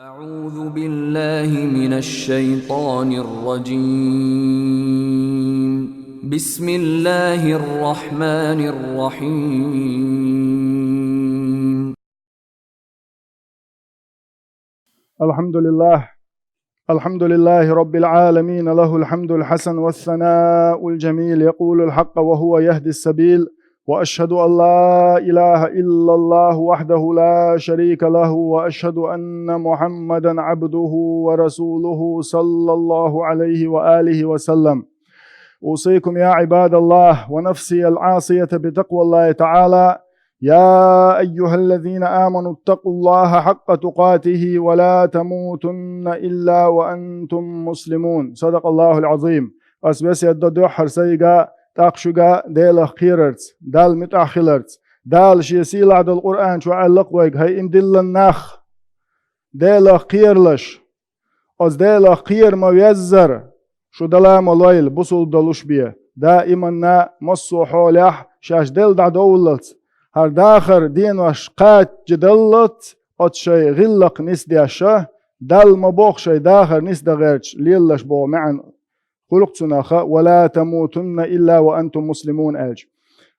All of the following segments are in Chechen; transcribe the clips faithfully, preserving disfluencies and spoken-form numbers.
أعوذ بالله من الشيطان الرجيم. بسم الله الرحمن الرحيم. الحمد لله. الحمد لله رب العالمين، له الحمد الحسن والثناء الجميل، يقول الحق وهو يهدي السبيل، وأشهد أن لا إله إلا الله وحده لا شريك له، وأشهد أن محمدا عبده ورسوله صلى الله عليه وآله وسلم. أوصيكم يا عباد الله ونفسي العاصية بتقوى الله تعالى. يا أيها الذين آمنوا اتقوا الله حق تقاته ولا تموتن إلا وأنتم مسلمون. صدق الله العظيم. Ас беседа до дуьххьара сайга, тӀаккха шуьга Делах кхерарца, Далла муьтӀахь хиларца. Дала Шен сийлахь долу Къуръан чу аьлла-кх вайга: «ХӀай иман диллина нах, Делах кхералаш. Оцу Делах кхера ма-веззара, шу дала ма-лойла, бусулба долуш бен, даиманна массо а хьолехь шаьш делла дӀадовллалц, хӀара дахар денош кхаччалц, оцу шайн гӀиллакх нисдеш, Далла ма-бохху, шайн дахар нисдан гӀерташ лелалаш», боху маьӀна хуьлу-кх цунах, «Ва ла тамутунна илла ва антум муслимун», аьлча.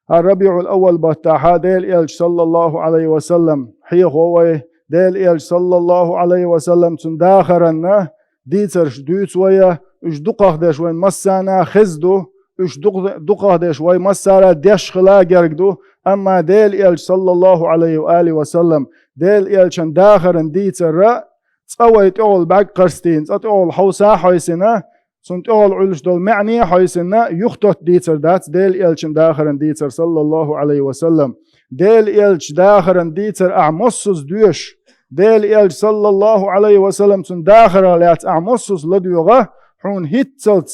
ХӀара РабиӀул-Аввал баттахь Делан Элча, саллаллаху Ӏалайхи ва саллам, хьехаво вай, Делан Элча, саллаллаху Ӏалайхи ва саллам, цуьнан дахаран дийцарш дуьйцу вай, уьш дукхахдеш вайн массарна хезна ду, уьш дукх-, дукхахдеш вай массара деш хила герга ду, амма Делан Элча, саллаллаху Ӏалайхи ва алихи ва саллам, Делан Элчан дахаран дийцар цкъа вай тӀехула бӀаьрг кхарстийна, цкъа тӀехула хьовса а хьовсийна, цунна тӀехула Ӏуьллуш долу маьӀне а хьовсийна, юхатотту дийцар дац Делан Элчан дахаран дийцар, саллаллаху Ӏалайхи ва саллам. Делан Элчан дахаран дийцар ахь массаза доьшу, Делан Элча, саллаллаху Ӏалайхи ва саллам, цуьнан дахарах лаьцна ахь массаза ладоьгӀу, хьуна хӀинццалц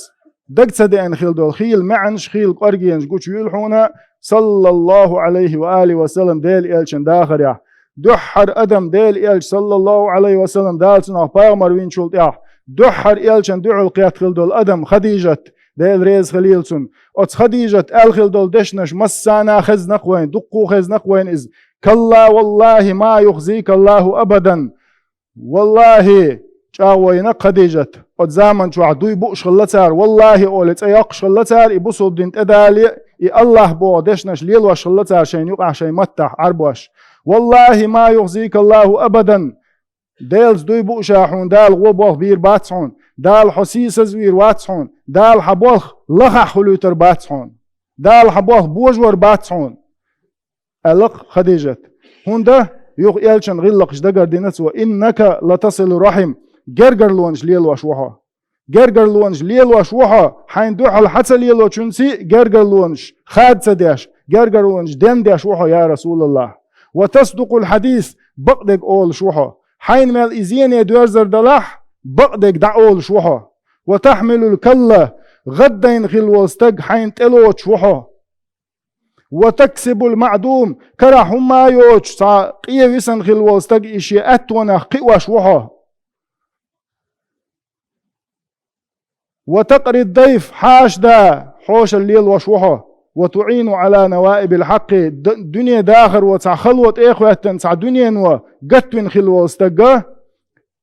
дага ца деана хила долу хийла маьӀнаш, хийла кӀоргенаш гучуйийла хьуна, саллаллаху Ӏалайхи ва алихи ва саллам, Делан Элчан дахарехь. Дуьххьара адам Делан Элча, саллаллаху Ӏалайхи ва саллам, Дала цунах пайхамар винчул тӀаьхьа дуьххьара Элчан дуьхьал кхетта хила долу адам Хадижат, Дела реза хилийла цунна. Оцу Хадижат аьлла хила долу дешнаш массарна хезна-кх вайна, дуккха а хезна-кх вайна иза: «Калла валлахи ма юхзика Аллаху абадан». Валлахи, чӀагӀо йина-кх Хадижат. Оцу заман чохь дуй бууш хилла цара, валлахи олий цӀе йоккхуш хилла цара, и бусулба дин тӀедале, и Аллах боху дешнаш лелош хилла цара шайна юкъахь, шайн маттахь, Ӏарбош. «Валлахи ма юхзика Аллаху абадан». Делаца дуй бууш хьуна Дала гӀо болх бийр бац хьуна, Дала хьо сийсазвийр вац хьуна, Дала хьан болх лахахь хуьлуьйтур бац хьуна, Дала хьан болх божор бац хьуна, аьлла-кх Хадижат. ХӀунда юха Элчан гӀиллакхаш дагардина цо: «Иннака латасилу рахим», гергарлонаш лелош ву хьо. Гергарлонаш лелош ву хьо, хьайна дуьхьал хьан ца лелочуьнций гергарлонаш хада ца деш, гергарлонаш ден деш ву хьо, я Расулаллах. «Ва тасдукъул хьадис», бакъдерг олуш ву хьо. Хьайна мел и зене доьрзар далахь, бакъдерг дӀаолуш ву хьо. «Ва тахьмилул калла», гӀаддайна хила волу стаг хьайна тӀелоцуш ву хьо. «Ва таксибул маъдум», карахь хӀумма а йоцуш, цхьа къе висина хила волу стаг и шен аьттонах кхиош ву хьо. «Ва такърид дайф», хьаша да хьошалла лелош ву хьо. «Ва туӀину Ӏала наваибил хьакъи», д-, дуьне дахаро цхьа хало тӀе а хӀоьттина, цхьа дуьнено гатвина хила волу стаг,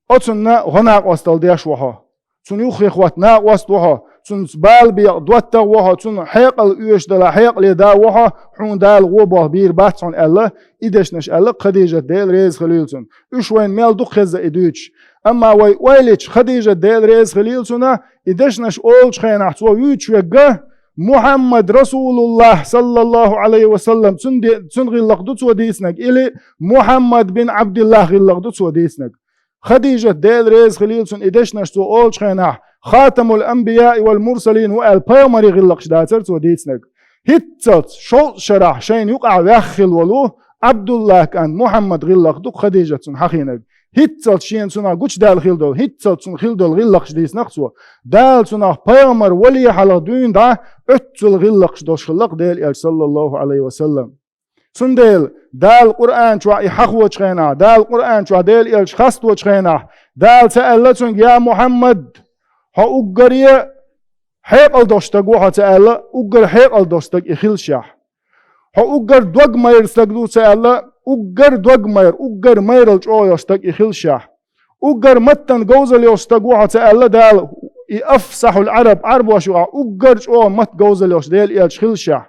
оцунна гӀо-накъосталла деш ву хьо. Цунна юххе хӀотта накъост ву хьо. Цунца бала бекъа доттагӀа ву хьо. Цунна хьекъал оьшуш далахь хьекъале да ву хьо. Хьуна Дала гӀо болх бийр бац хьуна аьлла, и дешнаш аьлла-кх Хадижат, Дела реза хилийла цунна. Уьш вайна мел дукха хеза и дуьйцуш. Амма вай ойла йича, Хадижат, Дела реза хилийла цунна, и дешнаш олучу хенахь цо вуьйцуш верг Мухьаммад Расулуллах, саллаллаху Ӏалайхи ва саллам, цуьнан де-, цуьнан гӀиллакх ду цо дийцинарг, или Мухьаммад бин Ӏабдиллах гӀиллакх ду цо дийцинарг. Хадижат, Дела реза хилийла цунна, и дешнаш цо олучу хенахь, «Хатамул анбияи вал мурсалин» ву аьлла, пайхамарийн гӀиллакхаш дацара цо дийцинарг. ХӀинццалц шовзткъа шарахь шайна юкъахь ваьхна хила волу Ӏабдуллах кӀант Мухьаммад гӀиллакх ду-кх Хадижат цунна хьахийнарг. ХӀинццалц шена цунах гучудаьлла хила долу, хӀинццалц цунна хила долу гӀиллакхаш дийцина-кх цо. Дала цунах пайхамар вале хьалха дуьйна дӀа оццул гӀиллакхаш долуш хилла-кх Делан Элча, саллаллаху Ӏалайхи ва саллам. Цундела Дала Къуръан чохь и хьахочу хенахь, Дала Къуръан чохь Делан Элча хасточу хенахь, Дала ца аьлла цуьнга: «Я Мухьаммад, хьо уггаре хьекъал долуш стаг ву хьо», ца аьлла, уггар хьекъал долуш стаг и хилшехь. «Хьо уггар дог майра стаг ву», ца аьлла, уггар дог майра, уггар майралла чӀогӀа йолуш стаг и хилшехь. Уггар маттан говзал йолуш стаг ву хьо ца аьлла Дала, и афсахьул Ӏараб, Ӏарбош юкъахь уггар чӀогӀа матта говзал йолуш Делан элча хилшехь.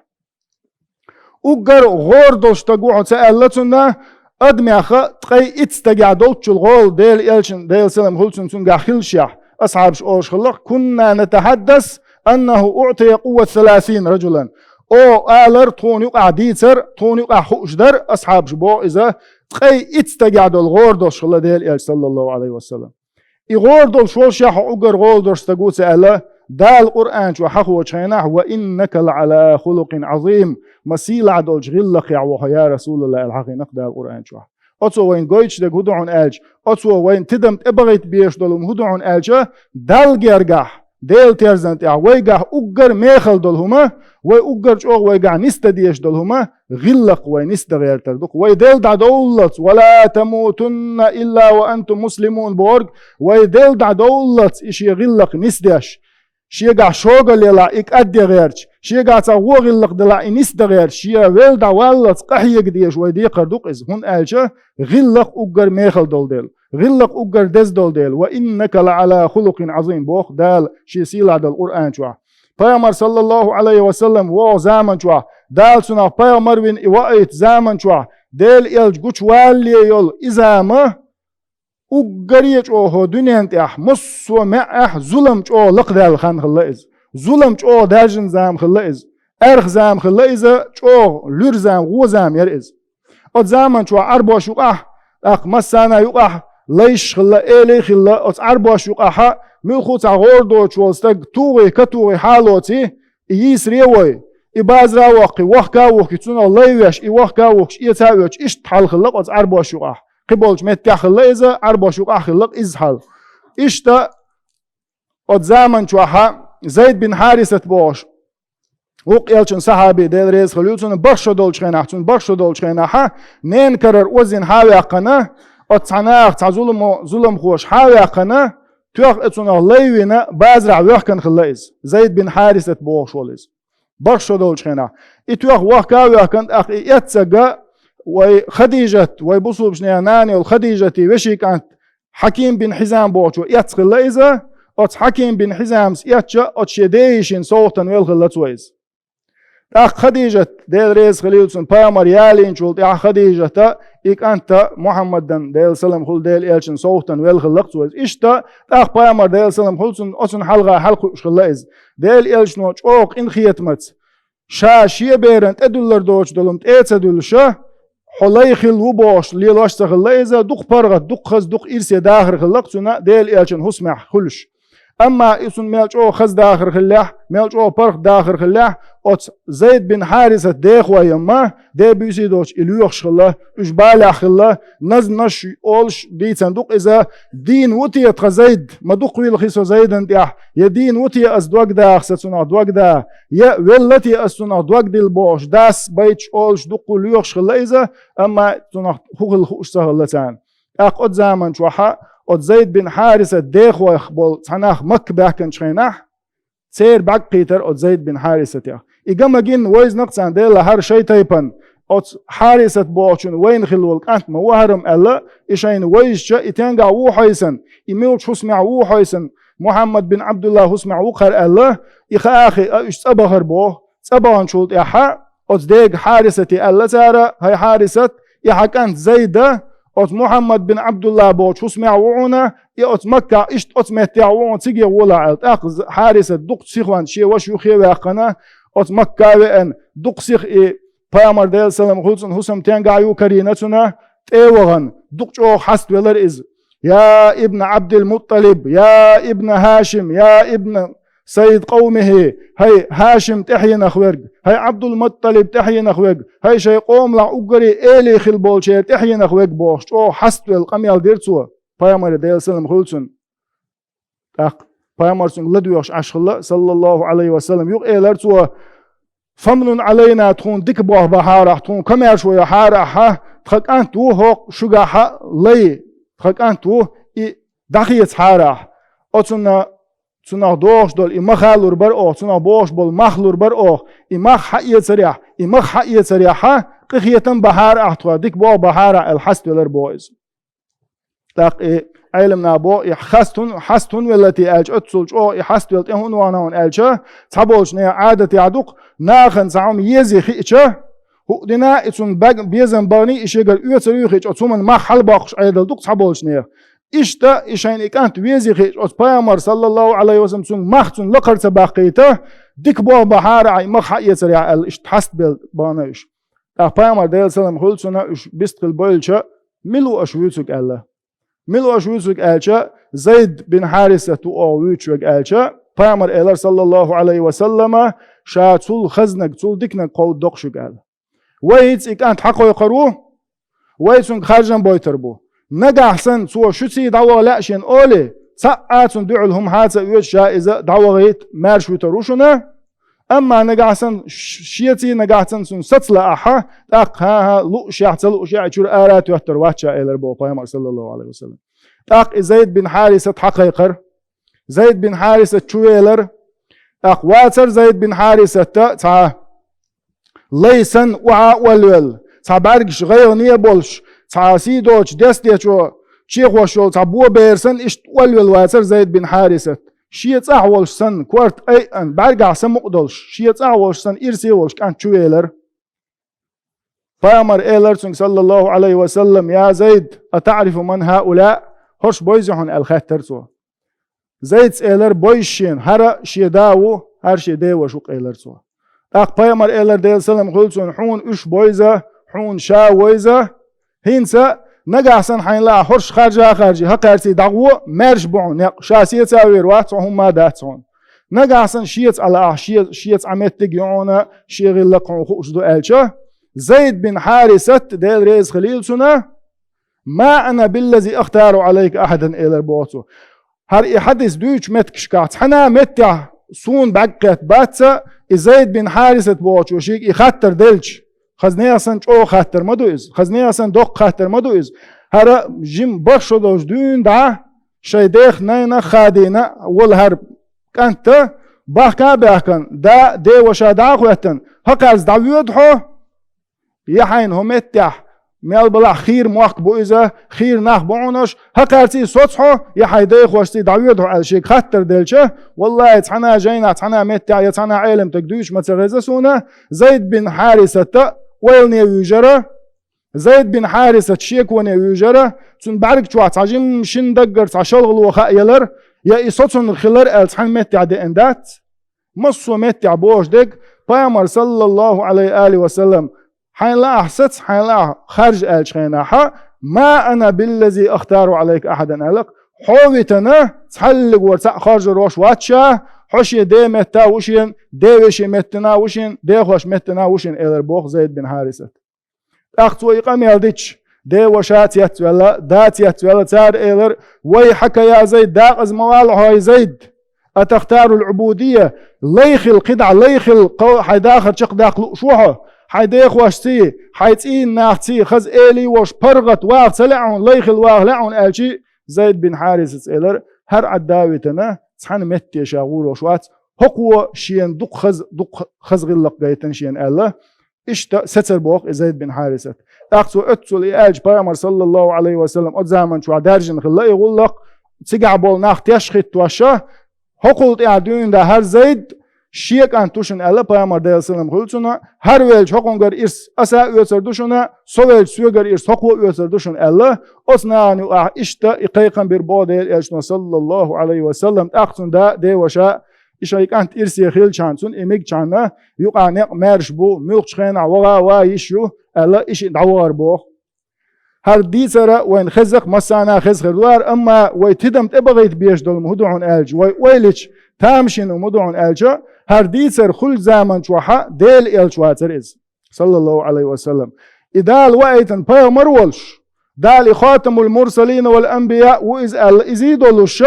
Уггар гӀора долуш стаг ву хьо ца аьлла цунна, адамех ткъе итт стагехь долччул гӀола Делан элчан, Делан салам хуьлу цунна, цуьнгахь хилшехь. Асхьабаш олуш хилла-кх: «Кунна натахьаддас аннаху уӀтия къувват саласин раджулан». О, алар, тхуна юкъахь дийцар, тхуна юкъахь хууш дар, асхьабаш боху иза, ткъе итт стагехь долу гӀора долуш хилла Делан элча, саллаллаху Ӏалайхи ва саллам. И гӀора долуш волушехь хьо уггар гӀола долуш стаг ву ца аьлла, Дала Къуръан чохь хьахочу хенахь: «Ва иннака лаӀала хулукъин Ӏазим», ма сийлахь долчу гӀиллакхехь ву хьо, я Расулалла, аьлла хьахийна-кх Дала Къуръан чохь. Оцо вайна гойтуш дерг хӀун ду хьуна аьлча, оцо вайна тидам тӀебахийта безаш долу хӀун ду хьуна аьлча, Далла гергахь, Делан терзан тӀехь вайгахь уггар мехала долу хӀума, вай уггар чӀогӀа вайгахь нисдан дезаш долу хӀума, гӀиллакх вай нисдан гӀертар ду-кх. Вай Делан дӀадовллалц, «Ва ла тамутунна илла ва антум муслимун», бохург, вай Делан дӀадовллалц и шен гӀиллакх нисдеш, шегахь шогал елахь и кӀадде гӀерташ, шегахь цхьа вон гӀиллакх делахь и нисдан гӀерташ, шен велла дӀаваллалц къахьега дезаш вай декхар ду-кх иза, хӀунда аьлча гӀиллакх уггар мехала долу дела, гӀиллакх уггар деза долу дела. «Ва иннака лаӀала хулукъин Ӏазим», боху Дала шен сийлахь долу Къуръан чохь. Пайхамар, саллаллаху Ӏалайхи ва саллам, вогӀу заман чохь, Дала цунах пайхамар вина и ваийта заман чохь, Делан элча гучувалале йолу и зама, уггаре чӀогӀа дуьнен тӀехь массо а маьӀӀехь зулам чӀогӀа лакхадаьлла хан хилла иза. Зулам чӀогӀа даьржина зама хилла иза. Аьрха зама хилла иза, чӀогӀа луьра зама, вон зама яра иза. Оцу заман чохь Ӏарбош юкъахь, тӀаккха массарна юкъахь лайш хилла, элий хилла, оцу Ӏарбош юкъахьа муьлхха а цхьа гӀора доцуш волу стаг тугӀий, катугӀий хьалоций, и йийсаре а вой, и базара а воккхий, вахка а вухкий, цунах лай веш, и вахка а вухкуш, эца а оьцуш, иштта хьал хилла оцу Ӏарбош юкъахь. Кхиболчу меттехь хилла иза, Ӏарбош юкъахь хилла иза хьал. Иштта оцу заман чохьа Зайд бин Хьарисат бохуш, вукху элчан сахьаби, Дела реза хуьлийла цунна, барх шо долчу хенахь, цунна барх шо долчу хенахьа, ненан карара озйина хьа а ваьккхина, оцу цхьа наха, цхьа зуламо-, зуламхоша хьа а ваьккхина, тоьхна цунах лай вина, базарахь воьхкина хилла иза. Зайд бин Хьарисат бохуш волу иза. Барх шо долчу хенахь. И тоьхна вахка а воьхкина, тӀаккха и эццага вай Хадижат, вай бусулбачу нехан нана йолу Хадижатий вешин кӀант Хьаким бин Хьизам бохучо эцна хилла иза, оцу Хьаким бин Хьизамс эцча, оцу шен ден йишина совгӀатана велла хилла цо иза. ТӀаккха Хадижат, Дела реза хуьлийла цунна, пайхамар ялийначул тӀаьхьа Хадижата и кӀанта Мухьаммадан, Делан салам хуьлу Делан элчанна, совгӀатана велла хилла-кх цо иза. Иштта, тӀаккха пайхамар, Делан салам хуьлу цунна, оцунна хьалха хьалакхуьуш хилла иза. Делан элчано чӀогӀа къинхетамаца, ша шен беран тӀедуьллар доцуш долу тӀе а ца дуьллуша, хьо лай хилла ву бохуш лелош ца хилла иза, дукха паргӀат, дукха хаза, дукха ирсе дахар хилла-кх цунна Делан элчан хӀусамехь хуьлуш. Амма и цунна мел чӀогӀа хаза дахар хиллехь, мел чӀогӀа паргӀат дахар хиллехь, оцу Зайд бин Хьарисат дехойма, де буьйсий доцуш и лоьхуш хилла, уьш балехь хилла, назманаш олуш дийцина ду-кх иза, дийна ву те тхан Зайд, ма дукха вилхи со Зайдан тӀехь, я дийна ву те ас дог даха, сан цунах дог да, я велла те ас цунах дог дилла бохуш, дас байташ олуш дуккха лоьхуш хилла иза, амма цунах хӀун хилла хууш ца хилла царна. ТӀаккха оцу заман чохьа оцу Зайд бин Хьарисат дехойх болу цхьа нах Макка баьхкинчу хенахь, церан бӀаьрг кхийтира оцу Зайд бин Хьарисатех. И ган ма гинна вайзина-кх царна, Делахь, хӀара шайн тайпана, оцу Хьарисат бохучун вайна хилла волу кӀант ма ву хӀара-м аьлла, и шайна вайзича, и стенгахь ву хьо сан, и муьлхачу хӀусамехь ву хьо сан, Мухьаммад бин Ӏабдуллахь хӀусамехь ву-кх хӀара аьлла, и хаа а хиъна, уьш цӀа бахара боху. ЦӀа баханчул тӀаьхьа оцу дега Хьарисате аьлла цара: «ХӀай Хьарисат, и хьан кӀант Зайда оцу Мухьаммад бин Ӏабдуллахь бохучу хӀусамехь ву хьуна, и оцу Маккахь иштта оцу меттехь ву хьуна, цига гӀолахь», аьлла. ТӀаккха З-, Хьарисат дукха сихонца шен ваша юххе а ваьккхина, оцу Макка а веана, дукха сиха и пайхамар, Делан салам хуьлу цунна, хӀусам стенгахь ю карийна цунна, тӀе а вахана, дукха чӀогӀа хьаставелира иза. «Я ибн Ӏабдил-МутӀтӀалиб, я ибн Хьашим, я ибн саййид къавмихӀи, хӀай Хьашим тӀаьхьенах верг, хӀай Ӏабдул-МутӀтӀалиб тӀаьхьенах верг, хӀай шайн къомалахь уггаре элий хилла болчеран тӀаьхьенах верг», бохуш, чӀогӀа хьаставелла къамел дира цо пайхамаре, Делан салам хуьлу цунна. ТӀаккха пайхамар цуьнга ладоьгӀуш Ӏаш хилла, саллаллаху Ӏалайхи ва саллам, юкъа элира цо: «Фамнун Ӏалайна, тхуна дика болх бахьара ахь, тхуна комаьршо яхьара ахьа, тхан кӀант ву хӀокху шуьгахьа лай, тхан кӀант ву, и дӀахецахьара ахь. Оцунна, цунах догӀуш долу и мах а лур бара оха, цунах богӀуш болу мах лур бара оха, и мах хьаэцарехь, и мах хьаэцарехьа, къинхетам бахьара ахь тхо, дика болх бахьара ахь», аьлла хьаставелира боху иза. ТӀаккха и Ӏелам наха боху, и хьаста хӀун, хьаста хӀун велла те аьлча, оццул чӀогӀа и хьаста велла тӀе хӀун вахана хьуна аьлча, цхьаболчу нехан Ӏадатехь ду-кх, нахана цхьа хӀума езий хиъча, хӀуъа дина, и цунна баг-, безам баханий, и шегара оьцур ю хиъча, оцу хӀуманна мах хьалабоккхуш Ӏедал ду-кх цхьаболчу нехан. Иштта и шайна и кӀант везий хиъча, оцу пайхамар, саллаллаху Ӏалайхи ва саллам, цунга мах, цунна лакхара ца баккхийта, дика болх бахьара ахь и мах хьаэцарехь аьлла, иштта хьастабелла бахана уьш. ТӀаккха пайхамар, Делан салам хуьлу цунна, уьш бист хила бевлча, мила ву аша вуьйцург аьлла. Мила ву аша вуьйцург аьлча, Зайд бин Хьарисат ву оха вуьйцуш верг аьлча, пайхамар элира, саллаллаху Ӏалайхи ва саллама, ша цул хазнаг, цул диканаг кховдадо-кх шуьга аьлла. Вай хӀинца и кӀант хьакхойкхур ву, вай цуьнга харжам бойтур бу. Нагахь санна цо шуьций дӀаваха лаьа шена олий, цхьа а цунна дуьхьал хӀума хьа ца оьцуш ша иза дӀавахийта маьрша вуьтур ву шуна. Амма нагахь санна ш-, шеций, нагахь санна цунна саца лаахь, тӀаккха, хӀан-хӀа, луушехь, ца луушехь, и чуьра ара тоьттур вац ша, элира боху пайхамар, саллаллаху Ӏалайхи ва саллам. ТӀаккха и Зайд бин Хьарисат хьакхайкхар. Зайд бин Хьарисат чу велар. ТӀаккха вацар Зайд бин Хьарисатта цхьа лай санна охьа а оллавелла, цхьа бӀаьргаш гӀайгӀане а болуш, цхьа сий доцучу дестечо чехош йолу цхьа бо бер санна иштта оллавелла вацар Зайд бин Хьарисат. Шен цӀахь волуш санна, корта айъан, бӀаьргахь самукъа долуш, шен цӀахь волуш санна ирсе а волуш кӀант чу велар. Пайхамар элар цуьнга, саллаллаху Ӏалайхи ва саллам: «Я Зайд, а таӀрифу ман хьаулаъ?» «ХӀорш бойзий хьуна?» аьлла хаьттар цо. Зайдс элар: «Бойза шена, хӀара шен да ву, хӀара шен деваша ву-кх», элар цо. ТӀаккха пайхамар элар, Делан салам хуьлу цунна: «Хьуна уьш бойза, хьуна ша войза. ХӀинца, нагахь санна хьайна лаахь хӀорш харжа а харжий, хӀокхаьрций дӀагӀо, маьрша бу хьуна некъ, ша сеца а вер вац хьо, хӀумма а дац хьуна. Нагахь санна шеца Ӏа лаахь, шен, шеца Ӏа меттиг ю хьуна, шен гӀиллакх хьуна хууш ду», аьлча, Зайд бин Хьарисат, Дела реза хилийла цунна: «Ма ана биллази ахтару Ӏалайка ахьадан», элар боху цо. ХӀара и хьадис дуьйцучу меттигашкахь цхьана а меттехь суна бӀаьрг кхетта бац, и Зайд бин Хьарисат бохучо шега и хаттар делча, хаза нехан санна чӀогӀа хаттар ма ду иза, хаза нехан санна доккха хаттар ма ду иза. ХӀара жима бах шо долчу дуьйна дӀа шайн дех, найнах хадийна волу хӀара кӀанта бахка а баьхкина, да, деваша дӀа а хӀоьттина: «ХӀокхаьрца дӀавоьду хьо? Я хьайна хӀун меттехь, мел балахь хийра мохк бу иза, хийра нах бу хьуна уьш, хӀокхаьрций соц хьо, я хьайн дайхошций дӀавоьду хьо?» аьлла шега хаттар делча, валлахӀи, цхьана а жайнахь, цхьана а меттехь я цхьана а Ӏелам стаг дуьйцуш ма ца хеза суна, Зайд бин Хьарисата ойлане вуьйжара, Зайд бин Хьарисат шеконе вуьйжара, цуьнан бӀаьрг чохь цхьа жимма шина даггара цхьа шалгӀало хаа елар, я и со цунна хилар аьлла цхьана меттехь деана дац. Массо а меттехь бохуш дерг, пайхамар, саллаллаху Ӏалайхи ва саллам, хьайна лаахь саца, хьайна лаахь харжа аьллачу хенахь: «Ма ана биллази ахтару Ӏалайка ахьадан», аьлла-кх. Хьо витана, цхьаллиг вара цхьаъ харжур волуш вац ша, хьо шен ден метта а ву шен, ден вешин меттана а ву шен, дехошин меттана а ву шен, элар боху Зайд бин Хьарисат. ТӀаккха цо и къамел дича, деваша а цецваьлла, да а цецваьлла, цара элар: «Вайхьака, я Зайд, декъаза ма вала хьо, хӀай Зайд! Атахтарул Ӏубудия, лай хила кхидӀа, лай хила кхо-, хьайн дахар чекхдаккха лууш ву хьо? Хьайн дехошций, хьайн цӀийнан нахций, хаза элий волуш паргӀат ваха ца лаьа хьуна, лай хила ваха лаьа хьуна?» аьлча, Зайд бин Хьарисас элар: «ХӀара Ӏадда а витана, цхьана метте ша гӀур волуш вац, хӀокхо шена дукха хаза, дукха хаза гӀиллакх гайтина шена», аьлла. Иштта сецар боху и Зайд бин Хьарисат. ТӀаккха цо оццул и аьлча, пайхамар, саллаллаху Ӏалайхи ва саллам, оцу заманчохь даьржина хилла и гӀуллакх, цигахь болу нах теш хӀиттош, хӀокхул тӀаьхьа дуьйна дан хӀара Зайд шен кӀант ву шуна аьлла, пайхамар, Делан салам хуьлу цунна, хӀара велча хӀокхунгара ирс аса а оьцур ду шуна, со велча соьгара ирс хӀокхо а оьцур ду шуна аьлла, оцу нахана юкъахь иштта и кхайкхам бира боху Делан элчано, саллаллаху Ӏалайхи ва саллам, тӀаккха цуьнан да, деваша, и шайн кӀант ирсе хилчахьана, цунна и мегачахьана, юкъахь некъ маьрша бу, муьлххачу хенахь ваха а ван йиш ю, аьлла, и шиъ дӀавахар боху. ХӀара дийцар вайна хеза-кх, массарна а хеза хир ду хӀара, амма вай тидам тӀебахийта безаш долу хӀун ду хьуна аьлча, вай ойла йича тамашийна хӀун ду хьуна аьлча, хӀара дийцар хуьлу заманчохь Делан элча вацара иза, саллаллаху Ӏалайхи ва саллам. И Дала ваийтина пайхамар волуш, Дала и хатамул мурсалина вал анбияъ ву иза аьлла, изий долуш,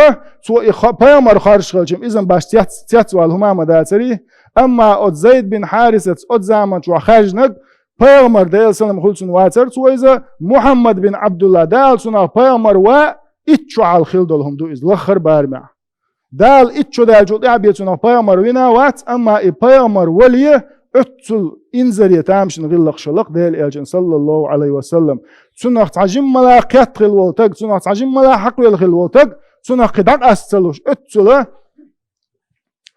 цо и ха-, пайхамар харжаш хилча-м, иза-м башха цец-, цецвала хӀума ма дацарий. Амма оцу Зайд бин Хьарисас оцу заманчохь хаьржинарг, пайхамар, Делан салам хуьлу цунна, вацара цо иза, Мухьаммад бин Ӏабдулла, Дала цунах пайхамар ван итт шо хьалха хилла долу хӀума ду иза, лаххара барамехь. Дала итт шо даьллачул тӀаьхьа бен цунах пайхамар вина а вац, амма и пайхамар вале, Оццул инзаре тамашийна гӀиллакхаш хилла-кх Делан Элчанна, саллаллахӀу Ӏалайхи ва саллам. Цунах цхьа жиммала кхетта хилла волу стаг, цунах цхьа жиммала хьакхвелла хилла волу стаг, цунах кхин дӀакъаста ца луш, оццула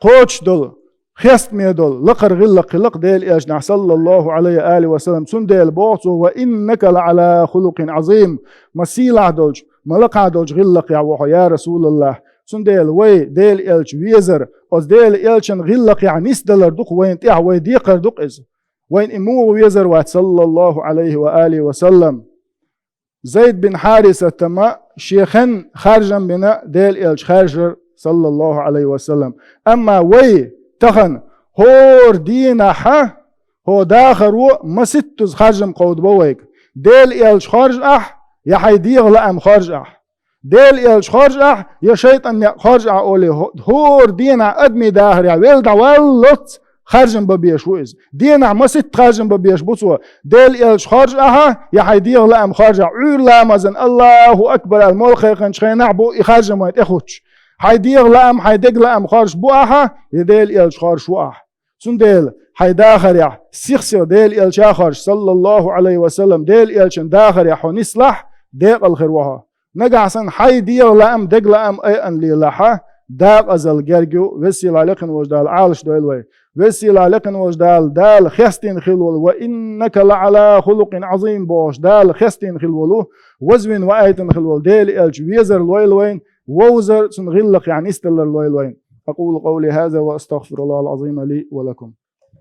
кхочуш долу, хестаме долу лакхара гӀиллакх хилла-кх Делан Элчанехь, саллаллахӀу Ӏалайхи ва алихи ва саллам. Цундела боху цо: «Ва иннака лаӀала хулукъин Ӏазим». Ма сийлахь долчу, ма лакхахь долчу гӀиллакхехь ву хьо, я РасулаллахӀ. Цундела вай Делан Элча везар, оцу Делан Элчан гӀиллакхехь нисдалар ду-кх вайна тӀехь вай декхар ду-кх иза. Вайна и муха везар вац, саллаллахӀу Ӏалайхи ва алихи ва саллам. Зайд бин Хьарисата-м шен хенна харжам бина Делан Элча хаьржира, саллаллахӀу Ӏалайхи ва саллам. Амма вай тахана хӀора дийнахьа, хӀо дахаро маситтаза харжам кховдабо вайга. Делан Элча хоржахь, я хьайн дегӀан лаам хоржахь. Делан Элча хоржахь, я шайтӀан некъ хоржахь олий, хӀо-, хӀора дийнахь адамийн дахарехь велла дӀаваллалц харжам бан безаш ву иза. Дийнахь маситта харжам бан безаш бу цо. Делан Элча хоржахь, я хьайн дегӀан лаам хоржахь. Ӏуьйра ламазан «АллахӀу акбар» аьлла молла кхайкхинчу хенахь бу и харжам вайна тӀехӀуттуш. Хьайн дегӀан лаам, хьайн деган лаам хоржуш бу ахьа, я Делан Элча хоржуш ву ахьа. Цундела хьайн дахарехь сих-сиха Делан Элча хоржуш, саллаллахӀу Ӏалайхи ва саллам, Делан Элчан дахарехь хьо нислахь, декъала хир ву хьо. Нагахь санна хьайн дегӀан лаам, деган лаам айъина лелахь, декъазалла герга ю. Веза-сийлахь лекхина волчу Дала Ӏалашдойла вай. Веза-сийлахь лекхина волчу Дала, Дала хестийна хилла волу, «Ва иннака лаӀала хулукъин Ӏазим» бохуш, Дала хестийна хилла волу, вазвина ваийтина хилла волу Делан Элча везар лойла вайна, вовзар, цуьнан гӀиллакхехь нисдалар лойла вайна. أقول قولي هذا وأستغفر الله العظيم لي ولكم.